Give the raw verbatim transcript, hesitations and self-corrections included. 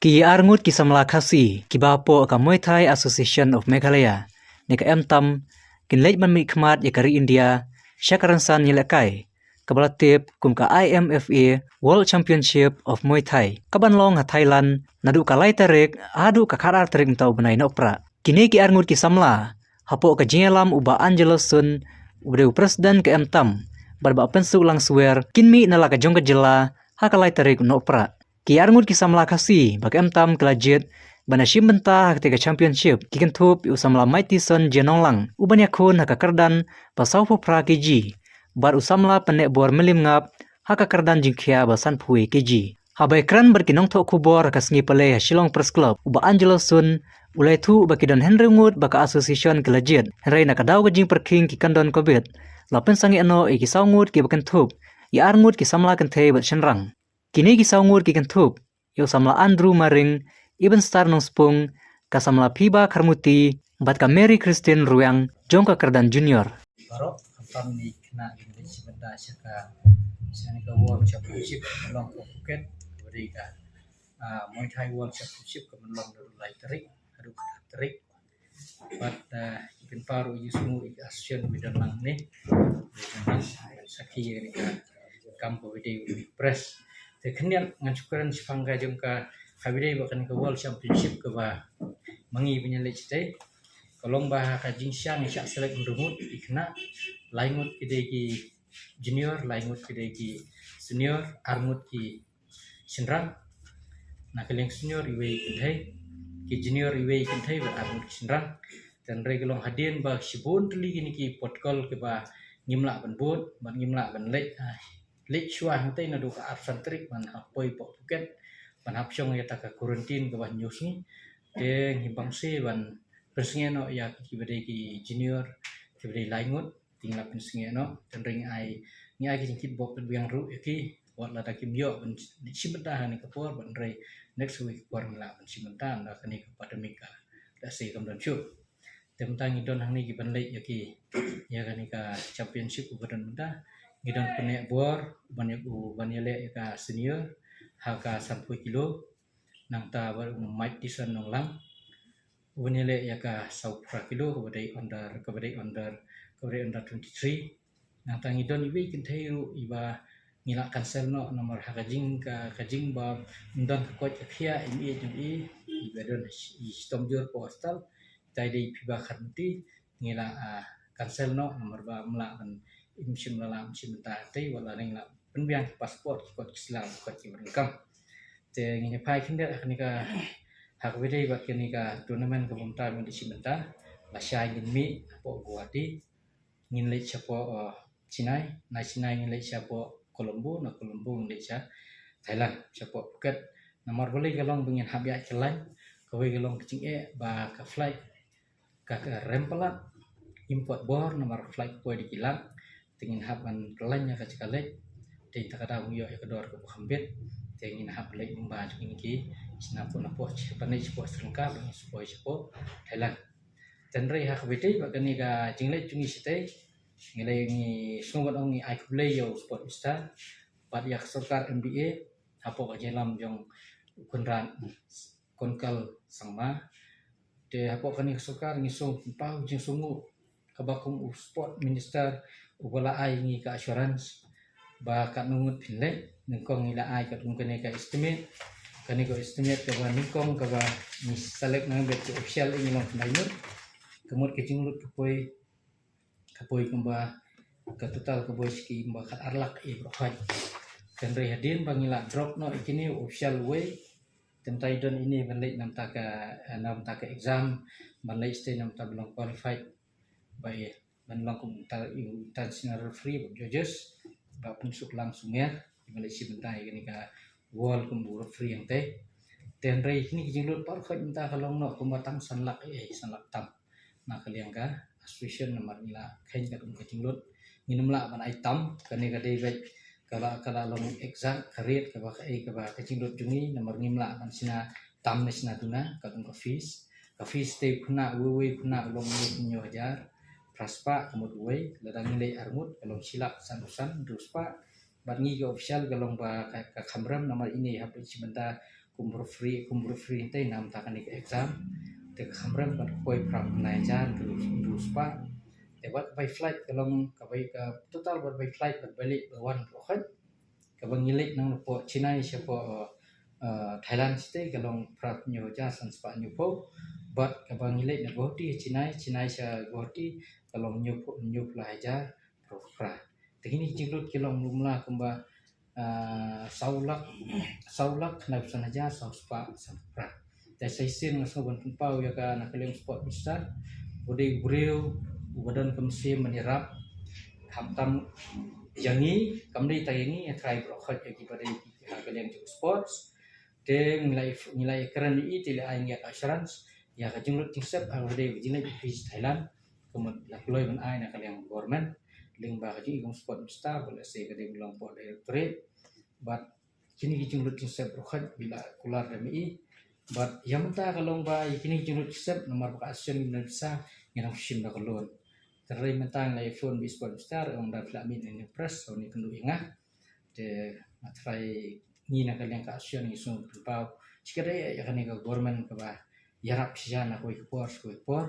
Ki arngut ki samla Khasi kiba hapoh ka Muay Thai Association of Meghalaya ne ka MTAM kin leit ban mihkhmat ïa ka ri India sha ka rynsan ïalehkai kaba la tip kum ka IMFA World Championship of Muay Thai kaban long ha Thailand naduh ka lai tarik haduh ka khatar tarik mynta u bnai Nohprah. Kine ki arngut ki samla hapoh ka jingïalam u Bah Angelo Sun uba dei u president ka MTAM bad Bah Pynsuklang Swer kin mih na la ka jong ka jylla ha ka lai tarik Nohprah. Ki arngut ki samla Khasi ba ka MTAM ki la jied ban ïashim bynta ha katei ka championship ki kynthup ïa u samla Mightyson Jia Nonglang uban ïakhun ha ka kyrdan ba sawphew phra kg bad u samla Pynneh Bor Mylliem Ngap ha ka kyrdan jingkhia ba sanphew kg. Haba ïakren bad ki nongthoh khubor ha ka sngi Palei ha Shillong Press Club, u Bah Angelo Sun u la ïathuh ba ki don hynriew ngut ba ka association ki la jied, hynrei na ka daw ka jingpyrkhing ki kyndon Covid la pynsangeh noh ïa ki saw ngut kiba kynthup ïa arngut ki samla kynthei bad shynrang. Kine ki saw ngut ki kynthup ïa u samla Andrew Maring, Ibenstar Nongspung, ka samla Phiba Kharmuti bad ka Mary Christine Ruiang jong ka kyrdan junior. Baroh khamtam ïa kine ki leit shim bynta sha ka, sha kane ka World Championship ka long ka Phuket, kaba dei ka, ah, Muay Thai World Championship kaban long naduh lai tarik haduh khatar tarik. Bad, ah, ki pynpaw ruh ïa u sngewbha ïa ka association ba don lang ne, ba don lang, ah, sakhi ïa kane ka kam kaba dei u press. Te khyndiat ngan shu kren shaphang ka jong ka, kaba dei ba kane ka World Championship kaba ma ngi ban ïaleit shatei. Ka long ba ha ka jingshang ngi shah select hynriew ngut ki khynnah, lai ngut ki dei ki junior, lai ngut ki dei ki senior, ar ngut ki shynrang. Na ka liang senior iwei kynthei, ki junior iwei kynthei bad ar ngut ki shynrang. Te hynrei ka long hadien ba shibun tylli kine ki protocol kiba ngim lah ban bud bad ngim lah ban leit, ah, leit shuwa hangtei naduh ka arphew san tarik ban hap poi hapoh Phuket ban hap shong ïa kata ka quarantine kaba hynñiew sngi. Te ngi bang seh ban pynsngew noh ïa kiba dei ki junior, kiba dei lai ngut, te ngi la pynsngew noh, te hynrei ngi ai, ngi ai ka jingkitbok kaba biang ruh ïa ki, wat lada kim ïoh ban shim bynta ha kane ka por, bad hynrei next week ka por ngi lah ban shim bynta, ynda kane ka pandemic ka lehse kam don shuh. Te mynta ngi don hangne kiban leit ïa ki, ïa kane ka championship uba don mynta, ngi don Pynneh Bor, uban ïa, uban ïaleh ïa ka senior ha ka sanphew kilo, nangta bad u Mightyson Nonglang uban ïaleh ïa ka sawphew phra kilo kaba dei under, kaba dei under, kaba dei under twenty-three. Nangta ngi don iwei kynthei ruh iba ngi la cancel noh namar ha ka jing, ka, ka jing ba ym don ka koit ka khiah, im ïeit jong i, iba don i shitom jur hapoh hospital, itai dei Phiba Kharmuti, ngi la, ah, cancel noh namar ba ym lah ban, im shym la lah ban shim bynta hangtei, wat la ngi la pynbiang ki passport, ki kot ki sla, ki kot kiba donkam. Te ngin ïa phai khyndiat ha kane ka, ha kaba dei bad kane ka tournament kaba mynta ngin ïa shim bynta. Lashai ngin mih hapoh Guwahati, ngin leit shapoh, uh, Chennai, na Chennai ngin leit shapoh Colombo, na Colombo ngin leit sha Thailand, shapoh Phuket. Namar balei ka long ba ngin hap ïaid kyllaiñ, kawei ka long ka jingeh ba ka flight ka, ka rem palat, im pat bor namar ka flight ka poi da ki lak, te ngin hap ban kyllaiñ ïa ka jaka leit, te ynda ka daw ngin ïoh ïa ka dor kaba kham bit, te ngin hap leit lyngba jong kine ki shna pun hapoh, sha pynleit shapoh Sri Lanka, ba ngin sa poi shapoh Thailand. Te hynrei ha kaba ïadei bad kane ka jingleit jong ngi shatei, ngi lei, ngi sngewbha ban ong ngi ai khublei ïa u Sport Minister bad ïa ka sorkar M D A hapoh ka jingïalam jong u Conrad Kongkal Sangma. Te hapoh kane ka sorkar ngi sngewbha ban pynpaw jingsngewnguh kaba kum u Sport Minister uba la ai ngi ka assurance ba katno ngut phin leit, nyngkong ngi la ai katkum kane ka estimate, kane ka estimate kaba nyngkong kaba ngi select na ka bynta ki official, ngi long khyndai ngut. Ka mut ka jinglut ka poi, ka poi kumba, ka total ka poi shi kumba khatar lak eh baroh khoit. Te hynrei hadien ba ngi la drop noh ïa kine, u official uwei, te mynta i don ine ban leit na bynta ka, eh, na bynta ka exam, ban leit shatei na bynta ban long qualified ba ïa ban long kum inter-, international referee bad judges, Bah Pynsuklang Sumer, iba leit shim bynta ïa kane ka world kum u referee hangtei. Te hynrei kine ki jinglut baroh khoit mynta ka long noh kumba tang san lak eh, san lak tam. Na ka liang ka association namar ngi la kheiñ katkum ka jinglut. Ngim lah ban ai tam, kane ka dei beit kaba, ka la long exact ka rate kaba kaei kaba ka jinglut jong ngi, namar ngim lah ban shna tam ne shna duna katkum ka fees. Ka fees te u khynnah uwei uwei u khynnah u long hynñiew hajar phra spah ka mut uwei, lada ngi leit ar ngut ka long shi lak sanphew san hynriew spah. Bad ngi ki official ka long ba ka, ka kham rem namar ine hap leit shim bynta kum referee, kum referee te namta kane ka exam. Te ka kham rem bad ka poi phra phew lai hajar hynriew spah. Te bad by flight ka long ka bai ka total bad by flight bad by leit bad wan ka khoi. Kaba ngi leit nang napoh Chennai sha poh uh, Thailand shatei ka long phra phew hynñiew hajar san spah hynñiew phew. Bad kaba ngi leit na Guwahati Chennai, Chennai sha Guwahati ka long hynñiew phew, hynñiew phew lai hajar phra phew phra. Te kine ki jinglut ki long kumla kumba uh, saw lak, saw lak hynñiewphew san hajar saw spah san phra. Te sa shisien nga sngew ban pynpaw ïa ka na ka liang sport minister, u dei u briew uba don ka mynsiem ban ïarap, khamtam ïa ngi, kam dei tang ïa ngi, ïa trai baroh khoit ïa kiba dei ha ka liang jong sports. Te ngi la, ngi la ïakren ïa i, te la ai ngi ïa ka assurance ïa ka jinglut jingsep ha ka dei ka jingleit jong phi sha Thailand. Ka mut la kloi ban ai na ka liang government lyngba ka jingim jong sport minister, ba lehse ka dei ban long poh directorate. Bad kine ki jinglut jingsep baroh khoit ba la kular da ma i. Bad ïa mynta ka long ba ïa kine ki jinglut jingsep namar ba ka association ngi bym don pisa, ngi nang shim da ka loan. Te hynrei mynta ngi la ïa phone bad i sport minister, ong da phi la mih na ine i press, ong ine i kynduh ïa nga. Te nga trai ngi na ka liang ka association ngi sngew pynpaw shikatdei ïa kane ka government kaba ïarap shisha na kawei ka por sha kawei ka por.